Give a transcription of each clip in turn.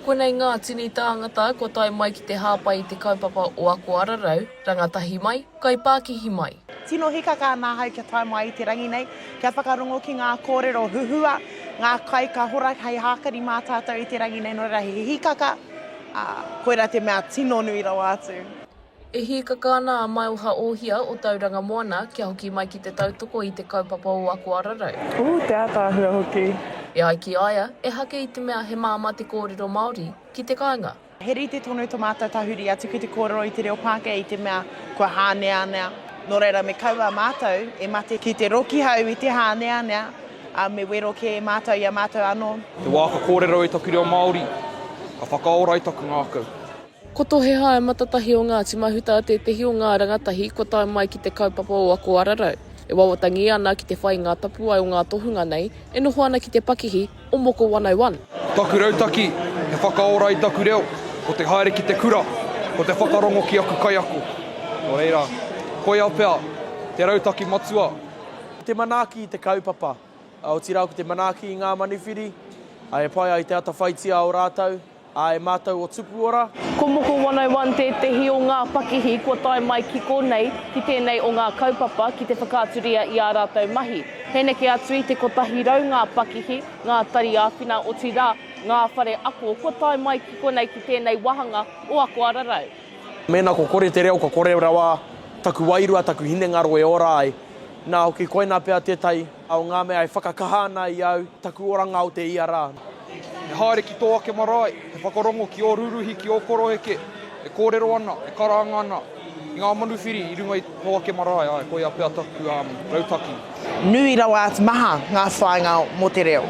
Konei ngā tini tāngata kua tae mai ki te hāpai i te kaupapa o Ako Ararau, rangatahi mai, kaipākihi mai. Tino hikaka ana ahau kia tae mai i te rangi nei, kia whakarongo ki ngā kōrero huhua, ngā kai ka hora hei hākari mā tātou i te rangi nei, nō reira he hikaka, ā, koirā te mea tino nui rawa atu. E hīkaka ana a Maioha Ohia o Tauranga Moana kia hoki mai ki te tautoko i te kaupapa o Ako Ararau. Ooh, te ātaahua hoki. E ai ki a ia, ehake i te mea he māmā te kōrero Māori ki te kāinga. He rite tonu to mātou tahuri atu ki te kōrero i te reo Pākehā i te mea kua hāneanea. Nō reira me kaua mātou e mate ki te rokihau i te hāneanea, ā, me wero kē e mātou i a mātou anō. Te wā ka kōrero i taku reo Māori, ka whakaora i taku ngākau. Ko Tohe Haematatahi o Ngāti Mahuta tētehi o ngā rangatahi kua tae mai ki te kaupapa o Ako Ararau. E wawatangia ana ki te whai i ngā tapuwae o ngā tohunga nei e noho ana ki te pakihi o Moko 101. Taku rautaki, he whakaora i taku reo, ko te haere ki te kura, ko te whakarongo ki aku kaiako. Nō reira, koia pea te rautaki matua. Te manaaki i te kaupapa, otirā ko te manaaki i ngā manuwhiri, e pai ai te atawhaitia o rātou, Ā, e mātou o Tupuora. Ko Moko 101 tētehi o ngā pakihi kua tae mai ki konei, ki tēnei o ngā kaupapa ki te whakaaturia i ā rātou mahi. He neke atu i te 100 ngā pakihi, ngā tari āwhina, otirā, ngā whare ako kua tae mai ki konei ki tēnei wāhanga o Ako Ararau. Mēnā kua kore te reo, kua kore rawa taku wairua, taku hinengaro e ora ai. Nā hoki, koinā pea tētahi o ngā mea e whakakaha ana i au, taku oranga o te ia rā. He haere ki tō ake marae, he whakarongo ki ō rūruhi, ki ō koroheke, e kōrero ana, e karanga ana i ngā manuwhiri i runga i tō ake marae, āe, koia pea taku rautaki. Nui rawa atu, maha ngā whāinga mō te reo.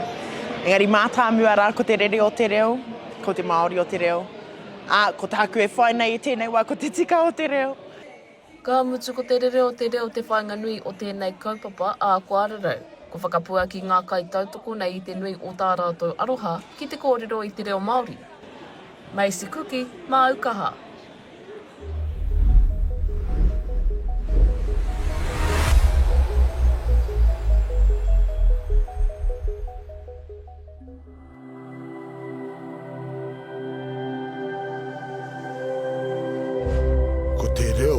Engari mātāmua rā ko te rere o te reo, ko te Māori o te reo, ā, ko tāku e whai nei i tēnei wā ko te tika o te reo. Ka mutu ko te rere o te reo te whāinga nui o tēnei kaupapa a Ako Ararau. Kua whakapuaki ngā kaitautoko nei i te nui o tā rātou aroha ki te kōrero i te reo Māori. Macy Kuki, māu kaha! Ko te reo.